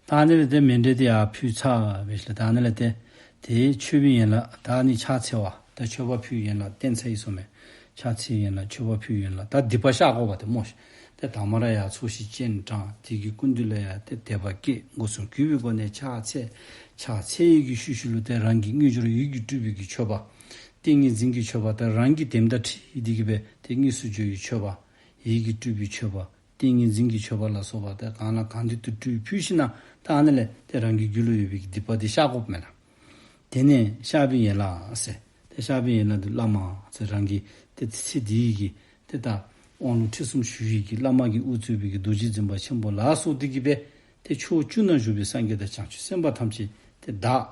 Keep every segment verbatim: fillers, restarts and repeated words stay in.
ད་ཨ་ནི་ལས་ཏེ་མཎྜལ་འདི་ཡར་ཕུལ་ཚར་བའི་ཤུལ་ལས་ད་ཨ་ནི་ལས་ཏེ་ཏེ་མཆོད་པའི་ཡན་ལག་ད་ཨ་ནི་ཕྱག་འཚལ་བ་ད་མཆོད་པ་ཕུལ་ཡན་ལག་བསྟན་ཚར་ཡི་ཟེརཝ་མས། ཕྱག་འཚལ་ཡན་ལག་མཆོད་པ་ཕུལ་ཡན་ལག་ད་སྡིག་པ་བཤགས་དགོ་པ་ཏེ་སྨོ་ཤིག། ཏེ་དང་པ་ར་ཡར་ཚོགས་ཞིང་སྤྱན་དྲངས། དེ་གི་སྐུ་མདུན་ལས་ཡར་ཏེ་དད་པ་བསྐྱེད། སྒོ་གསུམ་གུས་པའི་སྒོ་ནས་ཕྱག་འཚལ། ཕྱག་འཚལ་ཡི་གི་ཤུལ་ཤུལ་ལུ་ཏེ་རང་གི་དངོས་འབྱོར་ཡིད་ཀྱིས་སྤྲུལ་པའི་གི་མཆོད་པ། ཏིང་ངེ་འཛིན་གྱི་མཆོད་པ་ད་རང་གི་དེ་དང་འཁྲིལ་ཏེ་གི་སྦེ་ཏེ་དངོས་སུ་འབྱོར་བའི་མཆོད་པ། ཡིད་ཀྱིས་སྤྲུལ་པའི་མཆོད་པ། ཏིང་ངེ་འཛིན་གྱི་མཆོད་པ་ལ་སོགས་པ་ཏེ་གང་ལ་གང་འདུལ་དུ་སྤྲུལ་ཕུལ་ཞིནམ་ད་ཨ་ནི་ལས་ཏེ་རང་གི་རྒྱུད་ལུ་ཡོད་པའི་གི་སྡིག་པ་འདི་བཤགས་དགོཔ་མས་ལགས། དེ་ནས་བཤགས་པའི་ཡན་ལག་ཟེར། ཏེ་བཤགས་པའི་ཡན་ལག་འདི་བླ་མ་ཟེར་རང་གི་ཏེ་ཚེ་འདི་གི་ཏེ་ད་དབང་ལུང་ཁྲིད་གསུམ་ཞུ་ཡི་གི་བླ་མ་གིས་དབུ་གཙོས་པའི་གི་རྡོ་རྗེ་འཛིན་པ་ཆེན་པོ་ལ་སོགས་ཏེ་གི་སྦེ་ཏེ་ཕྱོགས་བཅུ་ན་བཞུགས་པའི་སངས་རྒྱས་དང་བྱང་ཆུབ་སེམས་དཔའ་ཐམས་ཅད་ཏེ་བདག་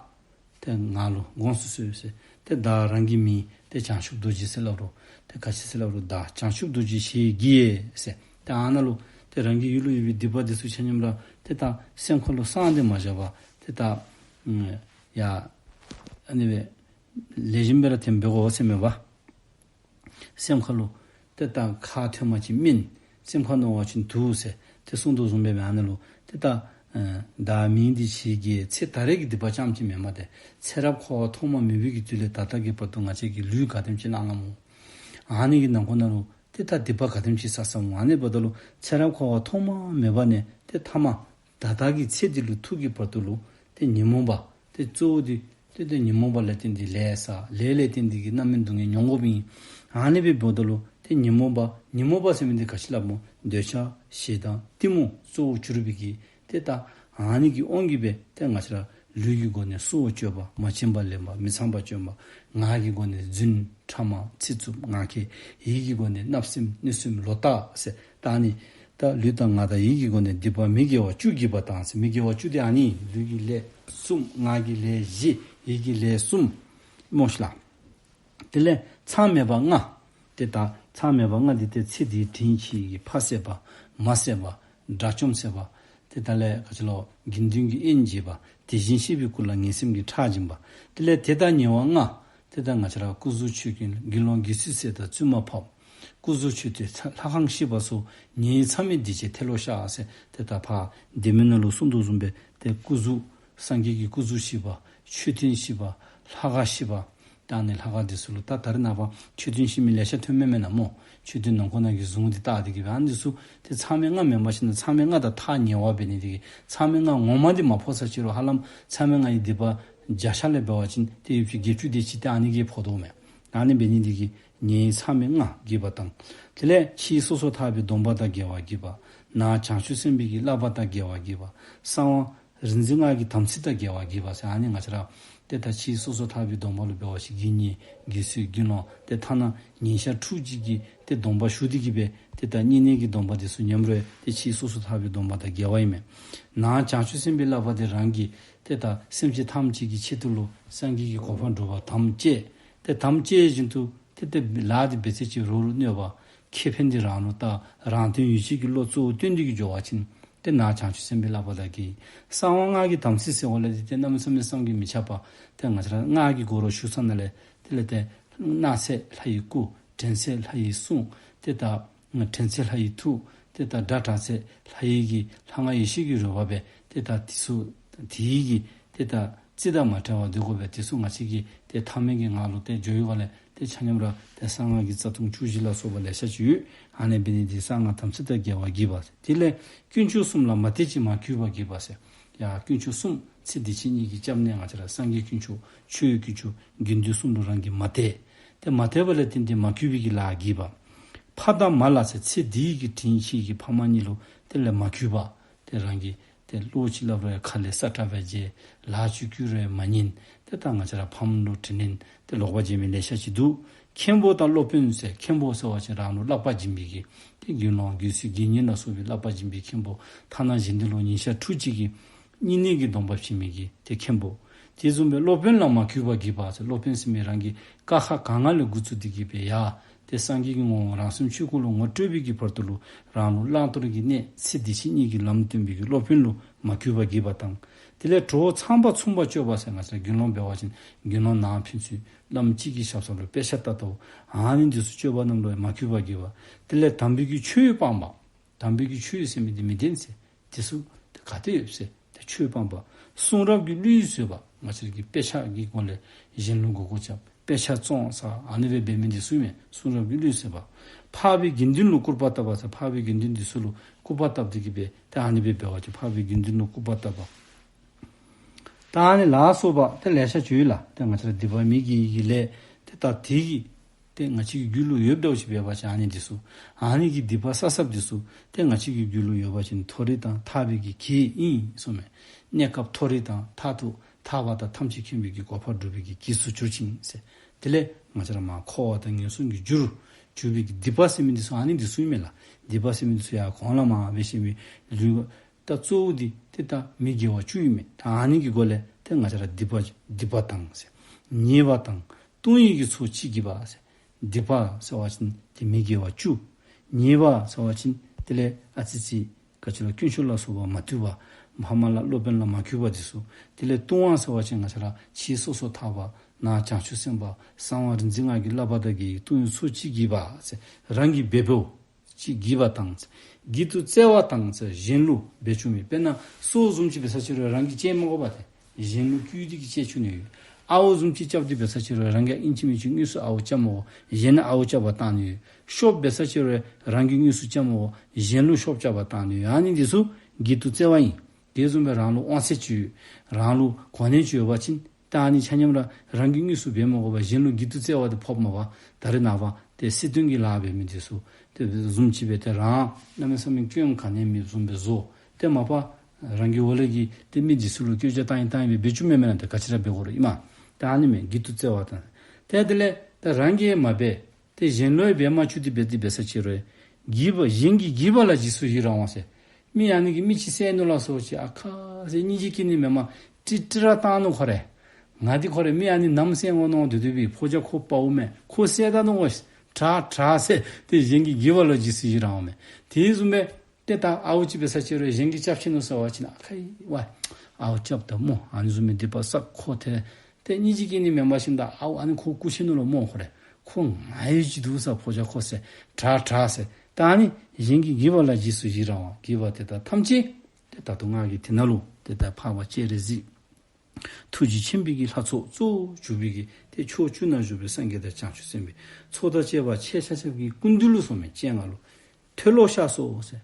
ཏེ་ང་ལུ་དགོངས་སུ་གསོལ་ཟེར། ཏེ་བདག་རང་གི་མིང་ཏེ་བྱང་ཆུབ་རྡོ་རྗེ་ཟེར་སླབ་རུང་ཏེ་ག་ཅི་ཟེར་སླབ་རུང་བདག་བྱང་ཆུབ་རྡོ་རྗེ་ཞེས་བགྱི་ཡི་ཟེར། ཏེ་ཨ་ནཱ་ལུ་ཏེ་རང་གི་ཡུལ་ལུ་ཡོད་པའི་སྡིག་པ་འདི་ཚུ་ཆ་མཉམ་ར་ཏེ་ད་སེམས་ཁ་ལུ་བསམ་སྟེ་མ་བཞག་པར་ཏེ་ད་ཡ་ཨ་ནི་སྦེ་ལེགས་ཤོམ་སྦེ་ར་ཐོན་འབད་དགོ་ཟེར་མས་པ། སེམས་ཁ་ལུ་ཏེ་ད་ཁ་ཐོན་པ་ཅིན་སྨན། སེམས་ཁར་མནོ་བ་ཅིན་དུག་ཟེར་ཏེ་གསུངས་དོ་བཟུམ་སྦེ་ཨ་ནཱ་ལུ་ཏེ་ད་ཨ་བདག་མིང་འདི་ཞེས་བགྱི། ཚེ་ད་རེས་ཀྱི་སྡིག་པ་ཙམ་ཅིག་མེན་པར་ཏེ་ཚེ་རབས་འཁོར་བ་ཐོག་མ་མེད་པའི་གི་དུས་ལས་ད་ལྟ་གི་བར་དུ་ང་བཅས་ཀྱིས་ལུས་ག་དེམ་ཅིག་བླངས་བླངསམ་སྨོ། ཨ་ནི་གི་ནང་འཁོད་ནང་ལུ་ཏེ་ད་སྡིག་པ་ག་དེམ་ཅིག་བསགས་བསགསཔ་སྨོ། ཨ་ནི་འབདཝ་ད་ལུ་ཚེ་རབས་འཁོར་བ་ཐོག་མ་མེད་པ་ནས་ཏེ་ཐ་མ་ད་ལྟ་གི་ཚེ་འདི་ལུ་ཐུག་གི་བར་དུ་ལུ་ཏེ་ཉོན་མོངས་པ་ཏེ་གཙོ་བོ་འདི་ཏེ་ཏེ་ཉོན་མོངས་པ་ལས་བརྟེན་ཏེ་ལས་བསགས། ལས་ལས་བརྟེན་ཏེ་གི་རྣམ་སྨིན་སྡུག་བསྔལ་མྱོང་དགོཔ་ཨིན། ཨ་ནི་སྦེ་འབདཝ་ད་ལུ་ཏེ་ཉོན་མོངས་པ་ཉོན་མོངས་པ་ཟེར་མི་འདི་ག་ཅི་སླབ་སྨོ། འདོད་ཆགས་ཞེ་སྡང་གཏི་མུག་གཙོ་བོ་གྱུར་པའི་གི་ཏེ་ད་ཨ་ནི་གི་དབང་གིས་སྦེ་ཏེ་ང་བཅས་ར་ལུས་ཀྱི་སྒོ་ནས་གསོལཝ་བཅོལ་བ། མ་བྱིན་པ་ལེན་པ། མི་ཚངས་པ་སྤྱོད་པ། ངག་གི་སྒོ་ནས་རྫུན་ཕྲ་མ་ཚིག་རྩུབ་ངག་འཁྱལ། ཡིད་ཀྱི་སྒོ་ནས་བརྣབ་སེམས་གནོད་སེམས་ལོག་ལྟ་ཟེར། ད་ཨ་ནི་ད་ལུས་དང་ངག་དང་ཡིད་ཀྱི་སྒོ་ནས་སྡིག་པ་མི་དགེ་བ་བཅུ་བགྱིས་པ་དང་ཟེར། མི་དགེ་བ་བཅུ་འདི་ཨ་ནི་ལུས་ཀྱི་ལས་གསུམ། ངག་གི་ལས་བཞི། ཡིད་ཀྱི་ལས་གསུམ་སྨོ་ཤིག་ལགས། དེ་ལས་མཚམས་མེད་པ་ལྔ། ཏེ་ད་མཚམས་མེད་པ་ལྔ་འདི་ཏེ་ཚེ་འདིའི་དྲིན་ཅན་གྱི་ཕ་བསད་པ། མ་བསད་པ། དགྲ་བཅོམ་བསད་པ། ཏེ་ད་ལས་ག་ཅི་ལོ་དགེ་འདུན་གྱི་དབྱེན་བྱེད་པ། དེ་བཞིན་གཤེགས་པའི་སྐུ་ལ་ངན་སེམས་ཀྱི་ཁྲག་སྦྱིན་པ། དེ་ལས་དེ་དང་ཉེ་བ་ལྔ། ཏེ་ད་ང་བཅས་ར་སྐུ་གཟུགས་མཆོད་རྟེན་དགེ་སློང་དགེ་ཚུལ་བསད་དང་བཙུན་མ་ཕབ། སྐུ་གཟུགས་མཆོད་རྟེན་ལྷ་ཁང་བཤིག་པ་སོགས་ཉེ་བའི་མཚམས་མེད་སྡིག་བྱས་མཐོལ་ལོ་བཤགས་ཟེར། ཏེ་ད་ཕར་བདེ་སྨོན་ནང་ལུ་གསུངས་དོ་བཟུམ་སྦེ་ཏེ་སྐུ་གཟུགས་སངས་རྒྱས་ཀྱི་སྐུ་གཟུགས་བཤིག་པ། མཆོད་རྟེན་བཤིག་པ། ལྷ་ཁང་བཤིག་པ། ད་ཨ་ནི་ལྷ་ཁང་འདི་ཚུ་ལུ་ད་ད་རེས་ནངས་པ་མཆོད་རྟེན་བཤིག་མི་ལེ་ཤ་ཐོན་མས་མེན་ན་སྨོ། མཆོད་རྟེན་ནང་འཁོད་ནང་གི་གཟུངས་འདི་བཏགས་ཏེ་གི་སྦེ་ཨ་ནི་འདི་ཚུ་ཏེ་མཚམས་མེད་ལྔ་མེན་པ་ཅིན་མཚམས་མེད་ལྔ་དང་ཐག་ཉེ་བ་འབད་ནི་དེ་གིས་མཚམས་མེད་ལྔ་ངོ་མ་འདི་མ་ཕོག་ས་ཅིག་རུང་ཧ་ལམ་མཚམས་མེད་ལྔ་ཡི་སྡིག་པ་བརྒྱ་ཆ་ལས་འབད་བ་ཅིན་ཏེ་ཡོདཔ་ཅིག་བརྒྱད་ཅུ་དེ་ཅིག་ཏེ་ཨ་ནི་གིས་ཕོག་དོ་མས། ཨ་ནི་འབད་ནི་དེ་གིས་ཉེ་བའི་མཚམས་མེད་ལྔ་བགྱིས་པ་དང་། དེ་ལས་ཕྱིའི་སོ་སོར་ཐར་པའི་སྡོམ་པ་དང་འགལ་བ་བགྱིས་པ། ནང་བྱང་ཆུབ་སེམས་དཔའི་གི་བསླབ་པ་དང་འགལ་བ་བགྱིས་པ། གསང་བ་རིག་འཛིན་སྔགས་ཀྱི་དམ་ཚིག་དང་འགལ་བ་བགྱིས་པ་ཟེར་ཨ་ནི་ང་བཅས་ར་ཏེ་ད་ཕྱིའི་སོ་སོར་ཐར་པའི་སྡོམ་པ་ལུ་འབད་བ་ཅིན་དགེ་བསྙེན་དགེ་ཚུལ་དགེ་སློང་ཏེ་ཐ་ན་ཉིན་ཞག་ཕྲུགས་གཅིག་གི་ཏེ་སྡོམ་པ་ཞུ་སྟེ་གི་སྦེ་ཏེ་ད་བསྙེན་གནས་ཀྱི་སྡོམ་པ་འདི་ཚུ་ཉམས་རུང་ཏེ་ཕྱིའི་སོ་སོར་ཐར་པའི་སྡོམ་པ་དང་འགལ་བ་ཨིན་མས། ནང་བྱང་ཆུབ་སེམས་དཔའི་བསླབ་པ་འདི་རང་གིས་ཏེ་ད་སེམས་ཅན་ཐམས་ཅད་ཀྱི་ཆེད་དུ་ལུ་སངས་རྒྱས་ཀྱི་གོ་འཕང་སྒྲུབ་པར་དམ་བཅས། ཏེ་དམ་བཅས་བཞིན་དུ་ཏེ་ཏེ་ལཱ་འདི་འབད་ཚད་ཅིག་རོགས་ལུ་གནོད་པ། ཁེ་ཕན་འདི་རང་ལུ་ད་རང་དོན་ཡིད་བྱེད་ཀྱི་བློ་གཙོ་བོ་བཏོན་ཏེ་གི་འགྱོ་བ་ཅིན་ཏེ་ནང་བྱང་ཆུབ་སེམས་དཔའི་བསླབ་པ་དང་འགལ། གསང་བ་སྔགས་ཀྱི་དམ་ཚིག་ཟེར་བ་ལས་འདི་ཏེ་གནམ་མེད་ས་མེད་བསམ་གྱིས་མི་ཁྱབ་པ། ཏེ་ང་བཅས་ར་སྔགས་ཀྱི་སྒོ་རུ་ཞུགས་ས་ནང་ལས་དེ་ལས་ཏེ་སྣང་ཚད་ལྷ་ཡི་སྐུ། དྲན་ཚད་ལྷ་ཡི་གསུང་། ཏེ་ད་དྲན་ཚད་ལྷ་ཡི་ཐུགས། ཏེ་ད་སྒྲ་གྲགས་ཚད་ལྷ་ཡི་གི་ལྷ་སྔགས་ཡེ་ཤེས་ཀྱི་རོལ་པ་སྦེ་ཏེ་ད་དེ་ཚུ་དེ་ཡི་གི་ཏེ་ད་རྩིས་དང་མ་བྲལ་བར་སྡོད་དགོ་པས། དེ་ཚུ་ང་བཅས་ཀྱིས་ཏེ་ཐ་མལ་གྱི་ངང་ལུ་ཏེ་འགྱོ་ཡི་ག་ལས་ཏེ་ཆ་མཉམ་ར་ཏེ་གསང་སྔགས་ཀྱི་རྩ་ལྟུང་བཅུ་བཞི་ལ་སོགས་པ་ལེ་ཤ་ཅིག་ཡོད། ཨ་ནི་འབད་ནི་འདི་གསང་སྔགས་དམ་ཚིག་དང་འགལ་བ་བགྱིས་པ་ཟེར། དེ་ལས་དཀོན་མཆོག་གསུམ་ལ་མ་དད་ཅིང་མ་གུས་པ་བགྱིས་པ་ཟེར། ཡ་དཀོན་མཆོག་གསུམ་ཚེ་འདི་ཕྱི་གཉིས་ཀྱི་སྐྱབས་གནས་ང་བཅས་ར་སངས་རྒྱས་དཀོན་མཆོག་ཆོས་དཀོན་མཆོག་དགེ་འདུན་གསུམ་ལུ་རང་གིས་མ་དད། ཏེ་མ་དད་པ་ལས་བརྟེན་ཏེ་མ་གུས་པའི་གི་ལཱ་བགྱིས་པ། ཕ་དང་མ་ལ་ཟེར་ཚེ་འདིའི་གི་དྲིན་ཅན་གྱི་ཕ་མ་གཉིས་ལུ་དེ་ལས་མ་གུས་པ། ཏེ་རང་གིས་ཏེ་བློ་ཅིག་སླབ་རུང་ཡང་ཁ་ལས་སྲ་ཀྲག་སྦེ་བརྗེད། ལཱ་ཅིག་བསྐུལ་རུང་ཡང་མ་ཉན། ཏེ་ད་ང་བཅས་ར་ཕམ་ལུ་དྲིན་ལན་ཏེ་ལོག་པ་འཇལ་མི་ལེ་ཤ་ཅིག་འདུག། མཁན་པོ་དང་སློབ་དཔོན་ཟེར། མཁན་པོ་ཟེར་བ་ཅིན་རང་ལུ་བསླབ་པ་སྦྱིན་པའི་གི་ཏེ་དགེ་སློང་དགེ་ཚུལ་དགེ་བསྙེན་ལ་སོགས་པའི་བསླབ་པ་སྦྱིན་པའི་མཁན་པོ། ཐ་ན་གཞན་དེ་ལུ་ཉིན་ཞག་ཕྲུགས་གཅིག་གི་བསྙེན་གནས་ཀྱི་སྡོམ་པ་བྱིན་མི་གི་ཏེ་མཁན་པོ། དེ་བཟུམ་སྦེ་སློབ་དཔོན་ལ་མ་གུས་པ་བགྱིས་པ་ཟེར། སློབ་དཔོན་ཟེར་མི་རང་གི་ཀ་ཁ་ག་ང་ལས་འགོ་བཙུགས་ཏེ་གི་སྦེ་ཡ་ཏེ་སངས་རྒྱས་ཀྱི་ངོ་བོ་རང་སེམས་ཆོས་སྐུ་ལུ་ངོ་སྤྲོད་པའི་གི་བར་དུ་ལུ་རང་ལུ་བླང་དོར་གྱི་གནས་ཚེ་འདི་ཕྱི་གཉིས་ཀྱི་ལམ་སྟོན་པའི་གི་སློབ་དཔོན་ལུ་མ་གུས་པ་བགྱིས་པ་དང་། དེ་ལས་གྲོགས་ཚངས་པ་མཚུངས་པར་སྤྱོད་པ་ཟེར། ང་བཅས་དགེ་སློང་འབད་བ་ཅིན་དགེ་སློང་ནང་ཕན་ཚུན་བླམ་གཅིག་གི་ཞབས་ས་ལུ་དཔེ་ཆ་ལྟ་དོ། ཨ་ནི་འདི་ཚུ་སྤྱོད་པ་རྣམས་ལུ་མ་གུས་པ་བགྱིས་པ། དེ་ལས་དམ་པའི་གི་ཆོས་སྤངས་པ། དམ་པའི་གི་ཆོས་ཟེར་མི་འདི་མི་བདེན་ཟེར། དེ་ཚུ་ཏེ་ག་ཏེ་ཡོད་ཟེར། ཏེ་ ཆོས་སྤངས་པ། གསུང་རབ་ཀྱི་གླུད་བཟོད་པ། ང་བཅས་ཀྱི་དཔེ་ཆ་གི་སྒོ་ལས་གཞན་ལུ་མགུ་སྐོར་རྐྱབ། དཔེ་ཆ་བཙོང་ཟ། ཨ་ནི་སྦེ་འབད་མི་འདི་ཚུ་མས། གསུང་རབ་ཀྱི་གླུད་བཟོད་པ། འཕགས་པའི་དགེ་འདུན་ལུ་སྐུར་པ་བཏབ་པ་ཟེར། འཕགས་པའི་དགེ་འདུན་འདི་ཚུ་ལུ་སྐུར་པ་བཏབ་སྟེ་གི་སྦེ་ཏེ་ཨ་ནི་སྦེ་འབད་བ་ཅིན་འཕགས་པའི་དགེ་འདུན་ལུ་སྐུར་པ་བཏབ་པ། ད་ཨ་ནི་ལ་སོགས་པ་ཏེ་ལེ་ཤ་ཅིག་ཡོད་ལགས། ཏེ་ང་བཅས་ར་སྡིག་པ་མི་དགེ་བའི་ལས་ཏེ་ད་དེ་གིས་ཏེ་ང་བཅས་ཀྱི་རྒྱུད་ལུ་ཡོདཔ་འདྲཝ་ཅིག་འབད་བ་ཅིན་ཨ་ནི་འདི་ཚུ་ཨ་ནི་གི་སྡིག་པ་བསགས་བསགསཔ་འདི་ཚུ་ཏེ་ང་བཅས་ཀྱི་རྒྱུད་ལུ་ཡོད་པ་ཅིན་མཐོ་རིས་དང་ཐར་པའི་གི་གེགས་ཨིན་གསུངམ་མས། གནས་སྐབས་མཐོ་རིས་དང་མཐར་ཐུག་ཐར་པ་དང་ཐམས་ཅད་མཁྱེན་པའི་གི་གོ་འཕང་སྒྲུབ་པའི་གི་གེགས་སུ་གྱུར་ཅིང་ཟེར། དེ་ལས་ང་བཅས་ར་མར་འཁོར་བ་དང་ངན་སོང་གི་རྒྱུར་གྱུར་པའི་གི་སྡིག་པ་ཟེར་མི་འདི་ཚུ་ཨ་ནི་འདི་ཚུ་ཨིན་མས་ལགས། སྡིག་པ་ཟེར་མི་འདི་ཚུ་ཡང་གོང་ལས་མར་འབད་ཞིནམ་ལས་ད་གཙོ་བོ་འདི་ཏེ་ད་མི་དགེ་བ་བཅུ་ཨིན་མས། ད་ཨ་ནི་གི་སྒོ་ལས་ཏེ་ང་བཅས་ར་སྡིག་པ་སྡིག་པ་དང་ཟེར། ཉེས་པ་དང་ལྟུང་བའི་གི་ཚོགས་ཅི་བགྱིས་པ་ཟེར། སྡིག་པ་ཟེར་བ་ཅིན་ཏེ་མི་དགེ་བ་བཅུ། ཉེས་པ་ཟེར་བ་ཅིན་དེ་ལས་ཨ་ཙི་ཅིག་ག་ཅི་ལོ་དཀོན་མཆོག་ལ་སོགས་པ་མ་བཏུལ་བ། ཕ་མ་ལ་སློབ་དཔོན་ལ་མ་གུས་པ་འདི་ཚུ། དེ་ལས་ལྟུང་བ་ཟེར་བ་ཅིན་ང་བཅས་ར་ཕྱི་སོ་སོ་ཐར་པ་ནང་བྱང་ཆུབ་སེམས་དཔའ་གསང་བ་རིག་འཛིན་སྔགས་ཀྱི་བསླབ་པ་དག་གི་ལྟུང་བའི་ཚོགས་ཅི་བགྱིས་པ་ཟེར། རང་གིས་འབད་བའོ། ཅི་བགྱིས་པ་དང་། བགྱིད་དུ་སྩལ་བ་དང་། གཞན་ལུ་འབད་བཅུག་མི། དཔེར་ན་སྲོག་བཟུམ་ཅིག་འབད་ས་ཅིག་རུང་རང་གིས་བཅད་མ་དགོ་པར་ཏེ་གཞན་ལུ་བསྐུལ་ཏེ་གི་བཅད་བཅུག་ནི་ཡོད། ཨརཝ་བཟུམ་ཅིག་རྐྱབ་སྟེ་འབད་ས་ཅིག་རུང་རང་གིས་ཨིན་ཅི་མིན་ཅི་དངོས་སུ་ཨརཝ་རྐྱབ་མ་དགོ། གཞན་ལུ་ཨརཝ་རྐྱབ་པར་བཏང་ནི་ཡོད། ཤོབ་འབད་ས་ཅིག་རུང་རང་གིས་དངོས་སུ་རྐྱབ་མ་དགོ། གཞན་ལུ་ཤོབ་རྐྱབ་པར་བཏང་ནི་ཡོད། ཨ་ནི་འདི་ཚུ་བགྱིད་དུ་སྩལ་བ་ཨིན། དེ་བཟུམ་སྦེ་རང་ལུ་དབང་ཚད་ཅིག་ཡོད། རང་ལུ་གོ་གནས་ཅིག་ཡོད་པ་ཅིན་ད་ཨ་ནི་ཆ་མཉམ་ར་རང་གིས་དངོས་སུ་འབད་མ་དགོ་པར་གཞན་ལུ་བགྱིད་དུ་སྩལ་བ་དེ་ཕོགཔ་མས་པ། ད་རེས་ནངས་པ་ཏེ་སྲིད་དོན་གྱི་ལཱ་འབད་མི་འདི་ཚུ་དེ་བཟུམ་ཅིག་འབད་དེ་རང་གནམ་མེད་ས་མེད་སྐྱོན་ག་ནི་མེདཔ་བཟུམ་སྦེ་བཟོ། ཏེ་མ་པ་རང་གི་འོག་ལས་ཀྱི་ཏེ་མི་འདི་ཚུ་ལུ་སྐྱོན་ཆ་བཏང་ཡི་བཏང་ཡི་སྦེ་འབད་བཅུག་མི་མེན་ན། ཏེ་ག་ཅི་ར་འབད་དགོ་རུང་ཨིན་མས། ད་ཨ་ནི་མས། བགྱིད་དུ་སྩལ་བ་དང་། ཏེ་དེ་ལས་ད་རང་གིས་མ་འབད་ཏེ་གཞན་ལུ་ཡང་འབད་མ་བཅུག་སྟེ་འབད་དེ་འབད་ས་ཅིག་རུང་བགྱིས་པ་གཞན་གྱིས་བགྱིས་པ་ལ་རྗེས་སུ་ཡི་རང་བ་ཟེར། མི་ཨ་ནི་གིས་མི་ཅིག་བསད་ནུག་ལགས་ཟེར་བ་ཅིན་ཨ་ཁ་ཟེར་སྙིང་རྗེ་སྐྱེ་ནི་མེན་མས། ཀྲིག་ཀྲི་ར་བཏང་ནུག་ཁོ་ར། ང་འདི་ཁོ་ར་མི་ཨ་ནི་ནམ་བསད་འོང་མནོ་སྡོད་སྡོད་པའི་ཕོ་རྒྱས་ཁོ་དཔའ་བོ་མས། ཁོ་བསད་ད་ནུག་གོ་དྲག་དྲག་ཟེར་ཏེ་གཞན་གྱིས་བགྱིས་པ་ལ་རྗེས་སུ་ཡི་རང་བ་མས། དེ་བཟུམ་སྦེ་ཏེ་ད་ཨརཝ་ཅིག་འབད་ས་ཅིག་རུང་གཞན་གྱིས་རྐྱབ་ཆི་ནུག་ཟེར་བ་ཅིན་ཨ་ཁ་ཡི་ཝའི་ཨརཝ་རྐྱབ་ད་སྨོ། ཨ་ནི་བཟུམ་མའི་སྡིག་པ་བསགས་ཁོ་ཐལ། ཏེ་སྙིང་རྗེ་སྐྱེ་ནི་མེན་པ་ཅིན་ད་ཨརཝ་ཨ་ནི་ཁོ་རྐུ་ཆི་ནུག་ལོ་སྨོ་ཁོ་ར། ཁོ་ང་ཡོད་ཅི་འདུག་ཟེར་ཕོ་རྒྱས་ཁོ་ཟེར་དྲག་དྲག་ཟེར། ད་ཨ་ནི་གཞན་གྱིས་བགྱིས་པ་ལ་རྗེས་སུ་ཡི་རང་བ། བགྱིས་པ་དེ་དག་ཐམས་ཅད་ཏེ་ད་ལྟོ་ང་གིས་དེ་ནང་ལུ་ཏེ་ད་འཕགས་པ་སྤྱན་རས་གཟིགས་ཐུགས་རྗེ་ཆེན་པོའི་གི་ལྷ་ཚོགས་གཙོ་བོར་གྱུར་པའི་གི་ཏེ་ཕྱོགས་བཅུ་ན་བཞུགས་པའི་སངས་རྒྱས་དང་བྱང་ཆུབ་སེམས་དཔའི་ཚོགས་དང་བཅས་པ་ཁྱེད་ཆ་ཁྱབ་ཀྱི་སྐུ་མདུན་ལུ་སོང་མི་སྤྱན་སྔར་ལུ། མཐོལ་ལོ་བཤགས་སོ་ཟེར།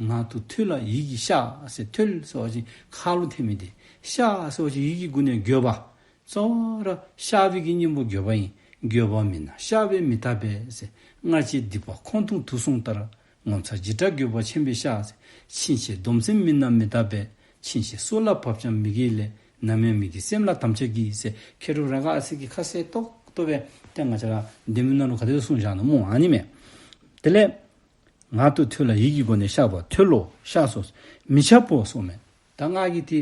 ངག་ཏུ་མཐོལ་ལ་ཡིད་ཀྱིས་བཤགས་ཟེར། མཐོལ་ཟེར་བ་ཅིན་ཁ་ལུ་འཐེན་མི་འདི། བཤགས་ཟེར་བ་ཅིན་ཡིད་ཀྱི་སྒོ་ནས་འགྱོད་པ། གཙོ་བོ་ར་བཤགས་པའི་གི་གཉེན་པོ་འགྱོད་པ་ཨིན། འགྱོད་པ་མེད་ན་བཤགས་པས་མི་དག་པས་ཟེར། སྔར་བྱས་སྡིག་པ་ཁོང་དུ་དུག་གསུམ་ལྟར། ངོ་མཚར་འཇིགས་སྐྲག་འགྱོད་པ་ཆེན་པོས་བཤགས་ཟེར། ཕྱིན་ཆད་སྡོམ་སེམས་མེད་ན་མི་དག་པས། ཕྱིན་ཆད་སྲོག་ལ་བབ་ཀྱང་མི་དགེའི་ལས། ནམ་ཡང་མི་བགྱིད་སེམས་ལ་དམ་བཅའ་གྱིས་ཟེར། མཁས་གྲུབ་རཱ་ག་ཨ་སྱ་གིས་ཁ་གསལ་ཏོག་ཏོ་སྦེ་ཏེ་ང་བཅས་ར་བདེ་སྨོན་ནང་ལུ་ག་དེ་གསུངས་བཞག་ནུག་སྨོ། ཨ་ནི་མས། དེ་ལས་ངག་ཏུ་མཐོལ་ལ་ཡིད་ཀྱི་སྒོ་ནས་བཤགས་པ། མཐོལ་ལོ་བཤགས་སོ། མི་འཆབ་བོ་གསུངམ་མས། ད་ང་གིས་ཏེ་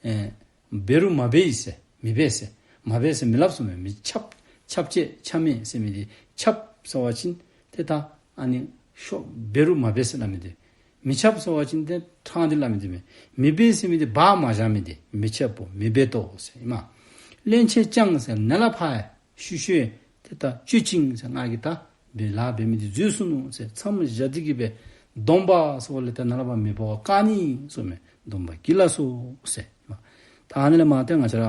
ཨེ་འབད་རུང་མ་འབད་ཡི་ཟེར། མི་འབད་ཟེར། མ་འབད་ཟེར་མི་སླབ་གསུངམ་མས། མི་འཆབ། འཆབ་ཅེས་འཆབ་མེད་ཟེར་མི་འདི། འཆབ་ཟེར་བ་ཅིན་ཏེ་ད་ཨ་ནི་ཤོབ་འབད་རུང་མ་འབད་ཟེར་སླབ་མི་འདི། མི་འཆབ་ཟེར་བ་ཅིན་ཏེ་ཕྲང་སྟེ་སླབ་མི་འདི་མས། མི་འབད་ཟེར་མི་འདི་བག་མ་བཞག་མི་འདི། མི་འཆབ་བོ་མི་འབད་དོ་ཟེར་ཨིན་མས། སླན་ཆད་ཀྱང་ཟེར་ནཱ་ལས་ཕར་ཡང་ཤུལ་ཤུལ་ཏེ་ད་གཅོད་ཅིང་ཟེར། ང་གིས་ད་འབད་ལཱ་འབད་མི་འདི་འཛོལ་སོ་ནུག་ཟེར་མཚམས་བཞག་སྟེ་གི་སྦེ་སྡོམ་པ་ཟེར་བ་ལས་ད་ནཱ་ལས་ཕར་མི་འབད་བར་བཀག་ནི་གསུངམ་མས། སྡོམ་པ་བགྱིད་ལགས་སོ་ཟེར། ད་ཨ་ནི་ལས་མར་ཏེ་ང་བཅས་ར་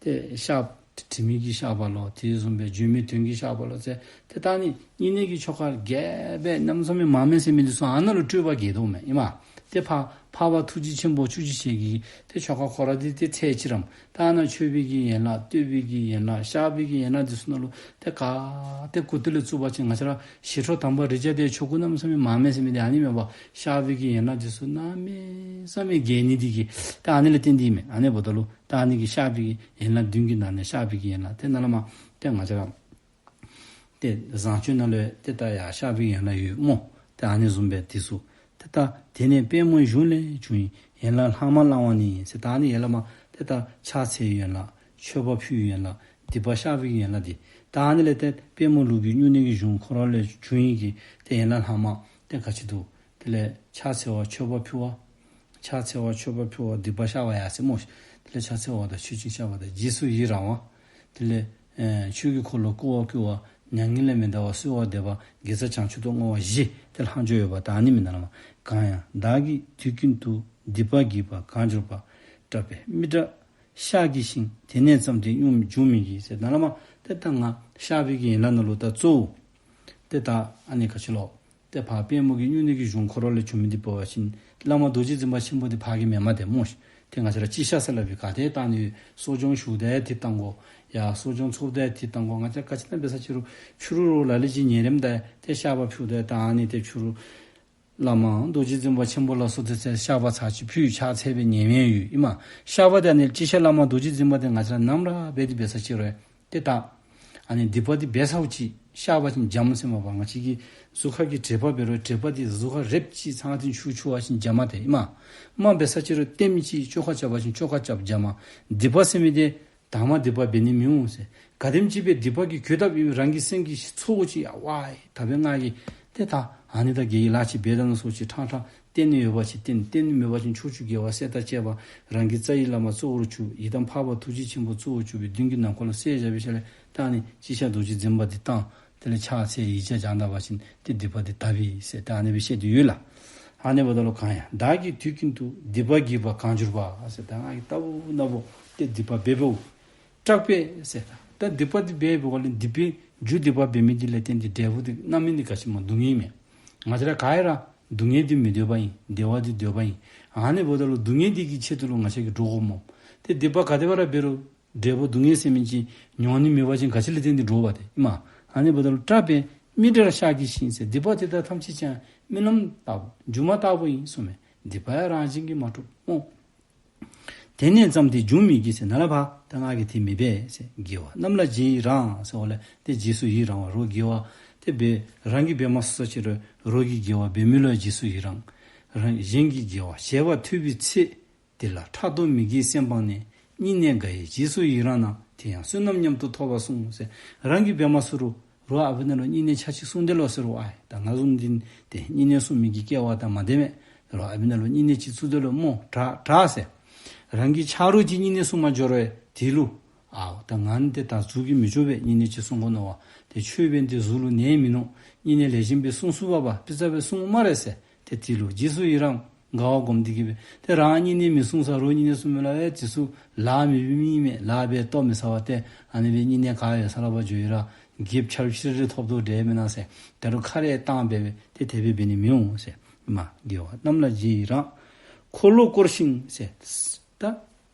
ཏེ་བཤགས་དྲི་མེད་ཀྱི་བཤགས་པ་ལོ། དེ་བཟུམ་སྦེ་བརྗོད་མེད་དོན་གྱི་བཤགས་པ་ལོ་ཟེར། ཏེ་ད་ཨ་ནི་བསྙེན་གནས་ཀྱི་ཆོ་ག་རྒྱས་པ་གནམ་མེད་ས་མེད་མང་མས་ཟེར་མི་འདི་ཚུ་ཨ་ནཱ་ལུ་སྤྲོས་པ་རྒྱས་དོ་མས་ཨིན་མས། ཏེ་འཕགས་འཕགས་པ་ཐུགས་རྗེ་ཆེན་པོ་བཅུ་གཅིག་ཞལ་གྱི་ཏེ་ཆོ་ག་ཁོ་ར་འདི་ཏེ་ཚར་ཅི་རམ། ད་ཨ་ནཱ་མཆོད་པའི་གི་ཡན་ལག་བསྟོད་པའི་གི་ཡན་ལག་བཤགས་པའི་གི་ཡན་ལག་འདི་ཚུ་ནང་ལུ་ཏེ་ག་ཏེ་གོ་ཏེ་ལས་བཙུགས་པ་ཅིན་ང་བཅས་ར་ཞི་ཁྲོ་དམ་པ་རིགས་བརྒྱ་དེ་ཆོ་ག་གནམ་མེད་ས་མེད་མང་མས་ཟེར་མི་འདི་ཨ་ནི་མས་པ། བཤགས་པའི་གི་ཡན་ལག་འདི་ཚུ་གནམ་མེད་ས་མེད་རྒྱས་ནི་འདི་གིས་ད་ཨ་ནི་ལས་བརྟེན་ཏེ་མས། ཨ་ནི་འབདཝ་ད་ལུ་ད་ཨ་ནི་གི་བཤགས་པའི་གི་ཡན་ལག་བདུན་གྱི་ནང་ནས་བཤགས་པའི་གི་ཡན་ལག་ཏེ་ནཱ་ལས་མར་ཏེ་ང་བཅས་ར་ཏེ་བཟང་སྤྱོད་ནང་ལུ་ཏེ་ད་ཡར་བཤགས་པའི་ཡན་ལག་ཡོད་སྨོ། ཏེ་ཨ་ནི་བཟུམ་སྦེ་འདི་ཚུ། ཏེ་ད་དེ་ནས་དཔལ་མོའི་གཞུང་ལས་བྱུང་བའི་ཡན་ལག་ལྷག་མ་བླང་བ་ནི་ཟེར། ད་ཨ་ནི་ཡན་ལག་མ་ཏེ་ད་ཕྱག་འཚལ་བའི་ཡན་ལག། མཆོད་པ་ཕུལ་བའི་ཡན་ལག། སྡིག་པ་བཤགས་པའི་ཡན་ལག་འདི། ད་ཨ་ནི་ལས་ཏེ་དཔལ་མོ་ལུགས་ཀྱི་སྨྱུང་གནས་ཀྱི་གཞུང་ཁོ་ར་ལས་བྱུང་བའི་གི་ཏེ་ཡན་ལག་ལྷག་མ་ཏེ་ག་ཅི་འདུག། དེ་ལས་ཕྱག་འཚལ་བ་མཆོད་པ་ཕུལ་བ། ཕྱག་འཚལ་བ་མཆོད་པ་ཕུལ་བ་སྡིག་པ་བཤགས་པ་ཡ་ཟེར་སྨོ། དེ་ལས་ཕྱག་འཚལ་བ་དང་མཆོད་ཅིང་བཤགས་པ་དང་རྗེས་སུ་ཡི་རང་བ། དེ་ལས་ཨེ་ཆོས་ཀྱི་འཁོར་ལོ་བསྐོར་བར་བསྐུལ་བ། མྱ་ངན་ལས་མི་འདའ་བར་གསོལ་བ་འདེབས་པ། དགེ་རྩ་བྱང་ཆུབ་ཏུ་བསྔོ་བ་བཞི་དེ་ལྷག་འཕྲོ་ཡོད་པ་ད་ཨ་ནི་མས་ནཱ་ལས་མར། གང་ཡང་བདག་གིས་དུས་ཀུན་ཏུ། སྡིག་པ་བགྱིས་པ་གང་གྱུར་པ། སྐྲག་པས་མི་དགྲ་གཤགས་བགྱིད་ཞིང་། དེ་ནས་བརྩམས་ཏེ་འབྱུང་མི་འབྱུང་མི་བགྱིད་ཟེར། ད་བླ་མ་ཏེ་ད་ང་གཤགས་པའི་གི་ཡན་ལག་ནང་ལུ་ད་གཙོ་བོ་ཏེ་ད་ཨ་ནི་ག་ཅི་ལོ། ཏེ་ཕར་པདྨོ་གི་སྨྱུང་གནས་ཀྱི་གཞུང་ཁོ་ར་ལས་བྱུང་མི་འདི་འབད་བ་ཅིན་བླ་མ་རྡོ་རྗེ་འཛིན་པ་ཆེན་པོ་འདི་ཕར་གི་མེན་མས་ཏེ་སྨོ་ཤིག། ཏེ་ང་བཅས་ར་སྤྱི་བཤགས་ཟེར་སླབ་པའི་ག་ཏེ་བཏང་ནི་ཡོད། གསོ་སྦྱོང་ཞུ་སྟེ་འདི་བཏང་དགོ། ཡ་གསོ་སྦྱོང་ཚོགས་ཏེ་འདི་བཏང་དགོ། ང་བཅས་ག་ཅི་ཨིན་ན་འབད་ས་ཅི་རུང་ཕྱི་རུ་རུ་ལ་ལུ་ཅིག་ཉལ་རནམ་ད་ཏེ་བཤགས་པ་ཕུལ་ཏེ་ད་ཨ་ནི་ཏེ་ཕྱི་རུ་བླ་མ་རྡོ་རྗེ་འཛིན་པ་ཆེན་པོ་ལ་སོགས་ཏེ་ཚེ་བཤགས་པ་ཚར་གཅིག་ཕུལ་ཕྱག་འཚལ་བའི་ཉམས་ཡང་ཡོད་ཨིན་མས། བཤགས་པ་འདི་ཨ་ནི་སྤྱི་བཤགས་བླ་མ་རྡོ་རྗེ་འཛིན་པ་འདི་ང་བཅས་ར་ནམ་ར་འབད་དེ་འབད་ས་ཅི་རུང་ཏེ་ད་ཨ་ནི་སྡིག་པ་འདི་འབད་ཚརཝ་ཅིག་བཤགས་པ་ཅིན་འཇམ་ཟེར་མས་པ། ང་བཅས་ཀྱི་གཟུགས་ཁ་གི་དྲེག་པ་འབད་རུང་དྲེག་པ་འདི་གཟུགས་ཁར་རེགཔ་ཅིག་ཚང་ཏིང་ཆུ་འཁྱུ་བ་ཅིན་འཇམ་མས་ཏེ་ཨིན་མས། མ་འབད་ས་ཅི་རུང་ལྟདམོ་ཅིག་བཅོས་ཁ་རྐྱབ་པ་ཅིན་བཅོས་ཁ་རྐྱབ་འཇམ་མས། སྡིག་པ་ཟེར་མི་འདི་དང་པ་སྡིག་པ་འབད་ནི་མི་འོང་ཟེར། ག་དེམ་ཅིག་སྦེ་སྡིག་པ་གིས་གོས་བཏབ་ཨིན་རུང་རང་གི་སེམས་ཀྱི་ཚོར་བ་ཅིག་ཡ་ཝའི་ད་འབདན་ང་གིས་ཏེ་ད་ཨ་ནི་ད་དགེ་བའི་ལཱ་ཅིག་འབད་ད་ནུག་ཟེར་ཅིག་ཕྲང་ཕྲང་བརྟེན་ནི་ཡོད་པ་ཅིན་བརྟེན། བརྟེན་ནི་མེད་པ་ཅིན་ཕྱོགས་བཅུའི་རྒྱལ་བ་སྲས་དང་བཅས་པ་རང་གི་རྩ་བའི་བླ་མ་གཙོ་བོར་གྱུར་ཡི་དམ་འཕགས་པ་ཐུགས་རྗེ་ཆེན་པོ་གཙོ་བོར་གྱུར་པའི་མདུན་གྱི་ནམ་མཁའ་ལུ་གསལ་བཞག་པའི་ཤུལ་ལས་ད་ཨ་ནི་སྤྱི་བཤགས་རྡོ་རྗེ་འཛིན་པ་འདི་བཏང་། དེ་ལས་ཕྱག་འཚལ་ཡིག་བརྒྱ་བགྱང་ད་པ་ཅིན་ཏེ་སྡིག་པ་འདི་དག་པས་ཟེར་ད་ཨ་ནི་སྦེ་བཤད་དེ་ཡོད་ལགས། ཨ་ནི་འབདཝ་ད་ལུ་གང་ཡང་བདག་གིས་དུས་ཀུན་ཏུ། སྡིག་པ་བགྱིས་པ་གང་གྱུར་པ་ཟེར། ད་ང་གིས་ལྟ་བུ་ན་བུ་ཏེ་སྡིག་པ་འབད་འབདཝ་སྐྲག་པས་ཟེར། ད་སྡིག་པ་འདི་འབད་འབདཝ་ལས་སྡིག་པའི་རྒྱུ་སྡིག་པ་འབད་མི་འདི་ལས་བརྟེན་ཏེ་འབྲས་བུ་འདི་རྣམ་སྨིན་འདི་ག་ཅི་སྨོ། སྡུག་བསྔལ་མས། ང་བཅས་ར་ག་ར་སྡུག་བསྔལ་འདི་མི་འདོད་པ་ཨིན། བདེ་བ་འདི་འདོད་པ་ཨིན། ཨ་ནི་འབདཝ་ད་ལུ་སྡུག་བསྔལ་འདི་གི་ཆེད་དུ་ལུ་ང་བཅས་ཀྱིས་འདྲོག་དགོཔ་སྨོ། ཏེ་སྡིག་པ་ག་དེ་སྦེ་ར་འབད་རུང་འབྲས་བུ་སྡུག་བསྔལ་ཟེར་མི་ཅིག་མྱོང་ནི་མེད་པ་ཅིན་ག་ཅི་ལས་བརྟེན་ཏེ་འདྲོག་པ་ཏེ་ཨིན་མས། ཨ་ནི་འབདཝ་ད་ལུ་སྐྲག་པས་མི་དགྲ་གཤགས་བགྱིད་ཞིང་ཟེར། སྡིག་པ་དེ་དག་ཐམས་ཅད་ཀྱང་རྨི་ལམ་ལྟ་བུ་སྒྱུ་མ་ལྟ་བུ་ཨིན་གསུངས་མས། སྡིག་པ་ཡང་རང་བཞིན་གྱིས་མ་གྲུབ་སྨོ། དེ་ནས་བརྩམས་ཏེ་འབྱུང་མི་བགྱིད་ཟེར། ནཱ་ལས་ཕར་ད་ང་གིས་དེ་མི་འབད་ཟེར། དགེ་བ་རྣམས་ལ་རྗེས་ཡི་རང་ཟེར་བ་ལས་ཏེ་རྗེས་སུ་ཡི་རང་བ། རོགས་དགེ་བ་ཏེ་འབད་རང་གིས་འབད་མ་ཚུགས་ས་ཅི་རུང་རོགས་ཀྱིས་དགེ་བ་འབད་མི་ལུ་རྗེས་སུ་ཡི་རང་། རང་གཞན་གྱི་དགེ་བ་བྱས་པ་ཐོས་པའི་ཚེ། དེ་ལ་ཕྲག་དོག་མི་དགེའི་སེམས་སྤངས་ནས། སྙིང་ནས་དགའ་ཡི་རྗེས་སུ་ཡི་རང་ན། དེ་ཡང་བསོད་ནམས་མཉམ་དུ་ཐོབ་པར་གསུངས་ཟེར། རང་གིས་འབད་མ་ཚུགས་རུང་རོགས་ཨ་ཕི་ན་ལུ་སྙིང་ནད་ཆ་ཅིག་གསུངས་དེས་ལོ་ཟེར་རུང་ཨའི་ད་ང་བཟུམ་འདི་ཏེ་སྙིང་ནད་གསུང་མི་གི་སྐལ་བ་ད་མ་འདི་མས། རོགས་ཨ་ཕི་ན་ལུ་སྙིང་ནད་ཅིག་གསུངས་དེས་ལོ་སྨོ། དྲག་དྲག་ཟེར། རང་གི་ཆ་རོགས་ཀྱིས་སྙིང་ནད་གསུང་མ་འགྱོ་རུང་དེ་ལུ་ཨའོ་ད་ང་ནི་ཏེ་ད་གཟུགས་ཀྱིས་མི་ཆོག་པས། སྙིང་ནད་ཅིག་གསུང་དགོ་མནོ་བ། ཏེ་ཆོས་འབད་ནི་འདི་གཟུགས་ལུ་ནད་མིན་ནུག། སྙིང་ནད་ལེགས་ཤོམ་སྦེ་གསུང་ཚུགས་པ་པ་པི་ཙ་སྦེ་གསུང་སྨ་རེ་ཟེར། ཏེ་དེ་ལུ་རྗེས་སུ་ཡི་རང་དགའ་བ་སྒོམ་སྟེ་གི་སྦེ་ཏེ་རང་སྙིང་ནད་མི་གསུང་ས་རོགས་སྙིང་ནད་གསུང་མི་ལུ་ཨེ་དེ་ཚུ་ལཱ་མི་འབད་མི་མེད། ལཱ་འབད་ལྟོ་མི་ཟ་བར་ཏེ་ཨ་ནི་སྦེ་སྙིང་ནད་ག་ཡོད་ས་ལུ་ཕར་འགྱོ་ཡི་ར་འགྱེབ་ཆརཔ་ཤི་རི་ཐོབ་དོ་འདྲས་མེན་ན་ཟེར། ད་རུང་ཁ་རས་བཏང་སྦེ་སྦེ་ཏེ་དེ་སྦེ་འབད་ནི་མི་འོང་ཟེར། མ་དགེ་བ་རྣམས་ལ་རྗེས་ཡི་རང་། འཁོར་ལོ་བསྐོར་ཞིང་ཟེར། ད་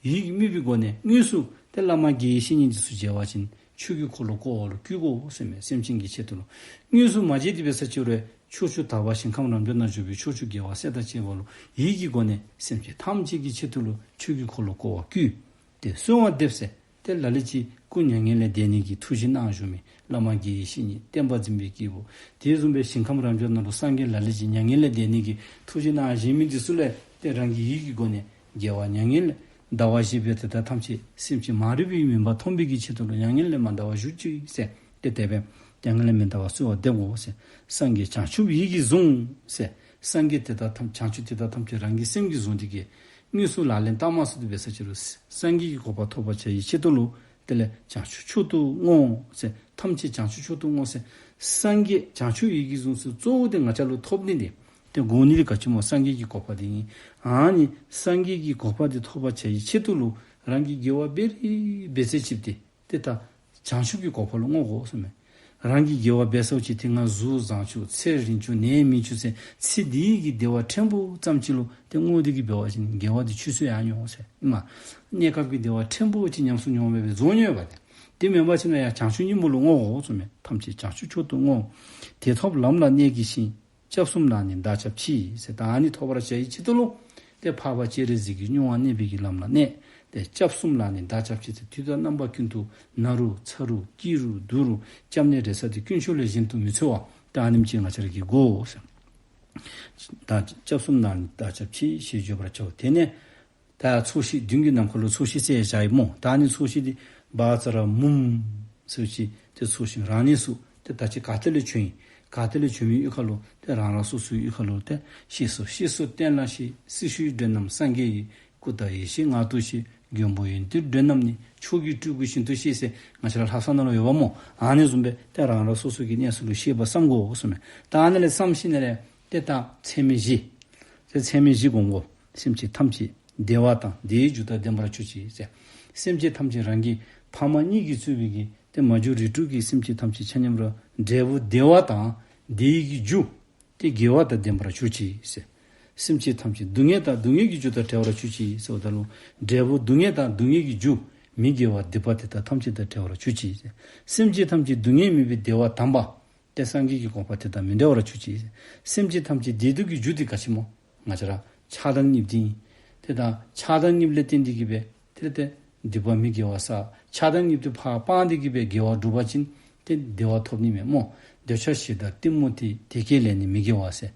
ཡིད་ཀྱིས་དམིགས་པའི་སྒོ་ནས་དངོས་སུ་ཏེ་བླ་མ་དགེ་བའི་བཤེས་གཉེན་འདི་ཚུ་མཇལ་བ་ཅིན་ཆོས་ཀྱི་འཁོར་ལོ་བསྐོར་བ་ལུ་བསྐུལ་དགོ་ཟེར་མས། སེམས་ཅན་གྱི་ཆེད་དུ་ལུ། དངོས་སུ་མ་མཇལ་ཏེ་འབད་ས་ཅི་རུང་ཕྱོགས་བཅུ་དག་པ་ཞིང་ཁམས་རབ་འབྱམས་ན་བཞུགས་པའི་ཕྱོགས་བཅུའི་རྒྱལ་བ་སྲས་དང་བཅས་པ་ལུ་ཡིད་ཀྱི་སྒོ་ནས་སེམས་ཅན་ཐམས་ཅད་ཀྱི་ཆེད་དུ་ལུ་ཆོས་ཀྱི་འཁོར་ལོ་བསྐོར་བར་བསྐུལ། ཏེ་གསོལ་བ་འདེབས་ཟེར། ཏེ་ལ་ལུ་ཅིག་སྐུ་མྱ་ངན་ལས་འདས་ནི་གི་ཐུགས་བཞེད་གནང་བཞུགས་མི་བླ་མ་དགེ་བའི་བཤེས་གཉེན་བསྟན་པ་འཛིན་པའི་སྐྱེས་བུ། དེ་བཟུམ་སྦེ་ཞིང་ཁམས་རབ་འབྱམས་ནང་ལུ་སངས་རྒྱས་ལ་ལུ་ཅིག་མྱ་ངན་ལས་འདས་ནི་གི་ཐུགས་བཞེད་གནང་བཞེས་མི་འདི་ཚུ་ལུ་ཏེ་རང་གི་ཡིད་ཀྱི་སྒོ་ནས་དགེ་བ་མྱ་ངན་ལས་འདའ་བ་བཞི་པོ་དེ་དག་ཐམས་ཅད་སེམས་ཅན་མ་རིག་པའི་མུན་པ་ཐོམ་པའི་གི་ཆེད་དུ་ལུ་མྱ་ངན་ལས་མ་འདའ་བར་བཞུགས་ཅིག་ཟེར། ཏེ་དེ་སྦེ་མྱ་ངན་ལས་མི་འདའ་བར་གསོལ་བ་འདེབས་དགོ་ཟེར། སངས་རྒྱས་བྱང་ཆུབ་ཡིད་ཀྱིས་བཟུང་ཟེར། སངས་རྒྱས་དེ་དག་ཐམས་བྱང་ཆུབ་དེ་དག་ཐམས་ཅད་རང་གི་སེམས་ཀྱིས་བཟུང་སྟེ་གི་དངོས་སུ་ལག་ལེན་བསྟར་མ་ཚུགས་ཏེ་འབད་ས་ཅི་རུང་སངས་རྒྱས་ཀྱི་གོ་འཕང་ཐོབ་པར་བྱ་ཡི་ཆེད་དུ་ལུ་དེ་ལས་བྱང་ཆུབ་མཆོག་ཏུ་བསྔོ་ཟེར། ཐམས་ཅད་བྱང་ཆུབ་མཆོག་ཏུ་བསྔོ་ཟེར། སངས་རྒྱས་བྱང་ཆུབ་ཡིད་ཀྱིས་བཟུང་ཟེར་གཙོ་བོ་དེ་ང་བཅས་ལུ་ཐོབ་ནི་དེ་ཏེ་དགོ་ནི་དེ་ག་ཅི་སྨོ། སངས་རྒྱས་ཀྱི་གོ་འཕང་དེ་ཨིན། ཨ་ནི་སངས་རྒྱས་ཀྱི་གོ་འཕང་དེ་ཐོབ་པར་བྱ་ཡི་ཆེད་དུ་ལུ་རང་གིས་དགེ་བ་འབད་རིགས་འབད་ཚད་ཅིག་ཏེ་ཏེ་ད་བྱང་ཆུབ་ཀྱི་གོ་འཕང་ལུ་བསྔོ་དགོ་གསུངས་མས། རང་གིས་དགེ་བ་འབད་ཚརཝ་ཅིག་ཏེ་ང་གཟུགས་བཟང་བཅུག་ཚེ་རིང་བཅུག་ནད་མེད་བཅུག་ཟེར་ཚེ་འདི་གི་བདེ་བ་ཕྲན་བུ་ཙམ་ཅིག་ལུ་ཏེ་བསྔོ་སྟེ་གི་འབད་བ་ཅིན་དགེ་བ་འདི་ཆུད་ཟོས་ཡར་འགྱོ་འོང་ཟེར་ཨིན་མས། གནས་སྐབས་ཀྱི་བདེ་བ་ཕྲན་བུ་ཅིག་ཉམས་སུ་མྱོང་བའི་རྫོགས་ནི་ཡོད་པ་ཏེ། དེ་མེན་པ་ཅིན་ཡང་བྱང་ཆུབ་སྙིང་པོ་ལུ་བསྔོ་དགོ་གསུངས་མས། ཐམས་ཅད་བྱང་ཆུབ་མཆོག་ཏུ་བསྔོ། དེ་ཐོབ་ལམ་ལ་གནས་བགྱིད་ཞིང་། སྐྱབས་གསུམ་ལ་ནི་བདག་སྐྱབས་མཆི་ཟེར། ད་ཨ་ནི་ཐོབ་པར་བྱ་ཡི་ཆེད་དུ་ལུ་ཏེ་འཕགས་པ་སྤྱན་རས་གཟིགས་ཀྱི་སྙིང་པོར་གནས་པའི་གི་ལམ་ལ་གནས། ཏེ་སྐྱབས་གསུམ་ལ་ནི་བདག་སྐྱབས་མཆི་ཟེར། དུས་དང་རྣམ་པ་ཀུན་ཏུ་ན་རུང་ཚ་རུང་སྐྱིད་རུང་སྡུག་རུང་སྐྱབས་གནས་རེ་ས་དེ་དཀོན་མཆོག་ལས་གཞན་དུ་མི་འཚོལ་བ། ད་ཨ་ནེམ་ཅིག་ང་བཅས་ར་གིས་དགོ་ཟེར། ད་སྐྱབས་གསུམ་ལ་ནི་བདག་སྐྱབས་མཆི་ཞེས་བརྗོད་པར་བྱའོ། དེ་ནས་ད་ཚོགས་ཞིང་མདུན་གྱི་ནམ་མཁའ་ལུ་ཚོགས་ཞིང་གསལ་བཞག་ཡི་སྨོ། ད་ཨ་ནི་ཚོགས་ཞིང་འདི་བཛྲ་མུཾ་ཟེར་ཅིག་ཏེ་ཚོགས་ཞིང་རང་གནས་སུ་ཏེ་ད་ཅི་ག་ཏེ་ལས་བྱོན་ཡི་ག་ཏེ་ལས་བྱོན་མི་གཡུས་ཁ་ལུ་ཏེ་རང་རང་སོ་སོའི་གཡུས་ཁ་ལུ་ཏེ་གཤེགས་སུ་གཤེགས་སུ་བསྟན་ལ་གཤེགས། སྲི་ཞུའི་མགྲོན་རྣམས་སངས་རྒྱས་ཡིན། སྐུ་དང་ཡེ་ཤེས་ངང་དུ་གཤེགས། མགོན་པོ་ཡོན་ཏན་མགྲོན་རྣམས་ནི། མཆོག་གི་སྤྲུལ་སྐུ་ཞིང་དུ་གཤེགས་ཟེར་ང་བཅས་ར་ལྷ་བསང་ནང་ལུ་ཡོདཔ་སྨོ། ཨ་ནི་བཟུམ་སྦེ་ཏེ་རང་རང་སོ་སོ་གི་གནས་སུ་ལུ་གཤེགས་པ་བསམ་དགོ་གསུངས་མས། ད་ཨ་ནི་ལས་བསམ་ཞིནམ་ལས་ཏེ་ད་ཚད་མེད་བཞི་ཏེ་ཚད་མེད་བཞི་སྒོམ་དགོ། སེམས་ཅན་ཐམས་ཅད་ བདེ་བ་དང་བདེ་བའི་རྒྱུ་དང་ལྡན་པར་གྱུར་ཅིག་ཟེར། སེམས་ཅན་ཐམས་ཅད་རང་གི་ཕ་མ་གཉིས་ཀྱིས་གཙོས་པའི་གི་ཏེ་མ་གྱུར་རིགས་དྲུག་གི་སེམས་ཅན་ཐམས་ཅད་ཆ་མཉམ་ར་འབྲས་བུ་བདེ་བ་དང་བདེ་བའི་གི་རྒྱུ་ཏེ་དགེ་བ་དང་ལྡན་པར་གྱུར་ཅིག་ཟེར། སེམས་ཅན་ཐམས་ཅད་སྡུག་བསྔལ་དང་སྡུག་བསྔལ་གྱི་རྒྱུ་དང་བྲལ་བར་གྱུར་ཅིག་ཟེརཝ་ད་ལུ་འབྲས་བུ་སྡུག་བསྔལ་དང་སྡུག་བསྔལ་གྱི་རྒྱུ་མི་དགེ་བ་སྡིག་པ་དེ་དག་ཐམས་ཅད་དང་བྲལ་བར་གྱུར་ཅིག་ཟེར། སེམས་ཅན་ཐམས་ཅད་སྡུག་བསྔལ་མེད་པའི་བདེ་བ་དམ་པ་ཏེ་སངས་རྒྱས་ཀྱི་གོ་འཕང་དེ་དང་མི་འབྲལ་བར་གྱུར་ཅིག་ཟེར། སེམས་ཅན་ཐམས་ཅད་བདེ་སྡུག་གི་རྒྱུ་དེ་ག་ཅི་སྨོ། ང་བཅས་ར་ཆགས་སྡང་གཉིས་པོ་དེ་ཨིན། ཏེ་ད་ཆགས་སྡང་གཉིས་པོ་ལས་བརྟེན་ཏེ་གིས་སྦེ་ཏེ་ཏེ་སྡིག་པ་མི་དགེ་བ་བསགས། ཆགས་སྡང་གཉིས་པོ་དེ་ཕར་སྤངས་ཏེ་གིས་སྦེ་དགེ་བ་བསྒྲུབ་པ་ཅིན་ཏེ་བདེ་བ་ཐོབ་ནི་མས་སྨོ། འདོད་ཆགས་ཞེ་སྡང་གཏི་མུག་སྟེ། དེ་སྐད་ལས་ནི་མི་དགེ་བ་ཟེར།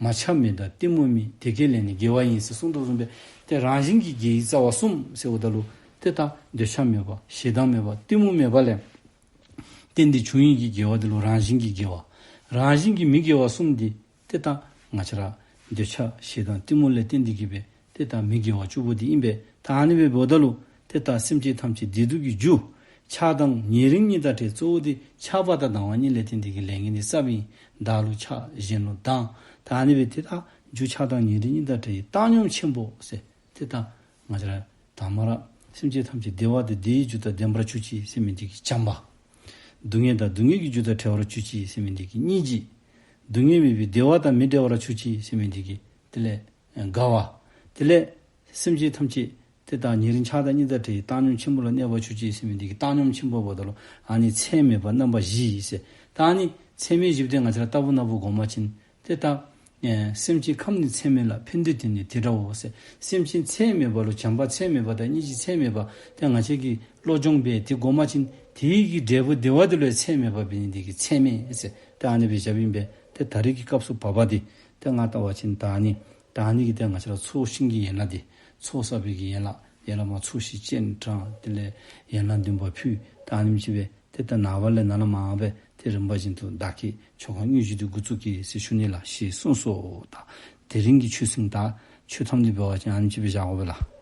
མ་ཆགས་མེད་དང་གཏི་མུག་མེད། དེ་སྐད་ལས་ནི་དགེ་བ་ཡིན་ཟེར་གསུངས་དོ་བཟུམ་སྦེ་ཏེ་རང་བཞིན་གྱིས་དགེ་བའི་རྩ་བ་གསུམ་ཟེརཝ་ད་ལུ་ཏེ་ད་འདོད་ཆགས་མེད་པ་ཞེ་སྡང་མེད་པ་གཏི་མུག་མེད་པ་ལས་བརྟེན་ཏེ་བྱུང་ཡི་གི་དགེ་བ་དེ་ལུ་རང་བཞིན་གྱི་དགེ་བ། རང་བཞིན་གྱི་མི་དགེ་བ་གསུམ་དེ་ཏེ་ད་ང་བཅས་ར་འདོད་ཆགས་ཞེ་སྡང་གཏི་མུག་ལས་བརྟེན་ཏེ་གིས་སྦེ་ཏེ་ད་མི་དགེ་བ་བཅུ་པོ་དེ་ཨིན་པས། ད་ཨ་ནི་སྦེ་འབདཝ་ད་ལུ་ཏེ་ད་སེམས་ཅན་ཐམས་ཅད་བདེ་སྡུག་གི་རྒྱུ་ཆགས་སྡང་ཉེ་རིང་གཉིས་དང་བྲལ། གཙོ་བོ་དེ་ཆགས་པ་དང་སྡང་བ་གཉིས་ལས་བརྟེན་ཏེ་གིས་ལས་ངན་དེ་བསགསཔ་ཨིན། བདག་ལུ་ཆགས་གཞན་ལུ་སྡང་། ད་ཨ་ནི་སྦེ་ཏེ་ད་རྒྱུ་ཆགས་སྡང་ཉེ་རིང་གཉིས་དང་བྲལ་བའི་བཏང་སྙོམས་ཆེན་པོ་ཟེར། ཏེ་ད་ང་བཅས་ར་དང་པ་ར་སེམས་ཅན་ཐམས་ཅད་བདེ་བ་དང་བདེ་བའི་རྒྱུ་དང་ལྡན་པར་གྱུར་ཅིག་ཟེར་མི་དེ་གིས་བྱམས་པ། སྡུག་བསྔལ་དང་སྡུག་བསྔལ་གྱི་རྒྱུ་དང་བྲལ་བར་གྱུར་ཅིག་ཟེར་མི་དེ་གིས་སྙིང་རྗེ། སྡུག་བསྔལ་མེད་པའི་བདེ་བ་དང་མི་འབྲལ་བར་གྱུར་ཅིག་ཟེར་མི་དེ་གིས་དེ་ལས་དགའ་བ། དེ་ལས་སེམས་ཅན་ཐམས་ཅད་ཏེ་ད་ཉེ་རིང་ཆགས་སྡང་གཉིས་དང་བྲལ་བའི་བཏང་སྙོམས་ཆེན་པོ་ལ་གནས་པར་གྱུར་ཅིག་ཟེར་མི་དེ་གིས་བཏང་སྙོམས་ཆེན་པོ་འབདཝ་ད་ལུ་ཨ་ནི་ཚད་མེད་པ་རྣམ་པ་བཞི་ཟེར། ད་ཨ་ནི་ཚད་མེད་བཞི་པོ་དེ་ང་བཅས་ར་ལྟ་བུ་ན་བུ་སྒོམ་པ་ཅིན་ཏེ་ད་ཨེ་སེམས་ཅན་ཁམས་ནི་ཚད་མེད་ལ། ཕན་འདོད་དེ་ནི་དེ་འདྲའོ་ཟེར། སེམས་ཅན་ཚད་མེད་པ་ལུ་བྱམས་པ་ཚད་མེད་པ་དང་སྙིང་རྗེ་ཚད་མེད་པ་ཏེ་ང་བཅས་ཀྱིས་བློ་སྦྱོང་འབད་དེ་སྒོམ་པ་ཅིན་དེ་གི་འབྲས་བུ་བདེ་བ་དེ་ལུ་ཡང་ཚད་མེད་པ་འབད་ནི་དེ་གིས་ཚད་མེད་ཟེར། ཏེ་ཨ་ནི་སྦེ་བཞགཔ་ཨིན་པས། ཏེ་ད་རེས་ཀྱི་སྐབས་སུ་བབ་པ་དེ་ཏེ་ང་བལྟ་བ་ཅིན་ད་ཨ་ནི་ད་ཨ་ནི་གིས་ཏེ་ང་བཅས་ར་ཚོགས་ཞིང་གི་ཡན་ལག་དེ་ཚོགས་བསགས་པའི་གི་ཡན་ལག་ཡན་ལག་མ་ཚོགས་ཞིང་སྤྱན་དྲངས། དེ་ལས་ཡན་ལག་བདུན་པ་ཕུལ། ད་ཨ་ནེམ་ཅིག་སྦེ་ཏེ་ད་ནངས་པ་ལས་ནཱ་ལས་མར་སྦེ་ཏེ་རིམ་པ་བཞིན་དུ་བདག་བསྐྱེད་ཆོ་ག་དངོས་གཞི་དེ་འགོ་བཙུགས་གེ་ཟེར་ཞུ་ནི་ལགས་ཞེས་གསུངས་སོ། ད་དེ་རིང་གི་ཆོས་ཚན་ད་ཆོས་ཐམས་ཅད་འབད་བ་ཅིན་ཨ་ནེམ་ཅིག་སྦེ་བཞག་དགོ་པས་ལགས།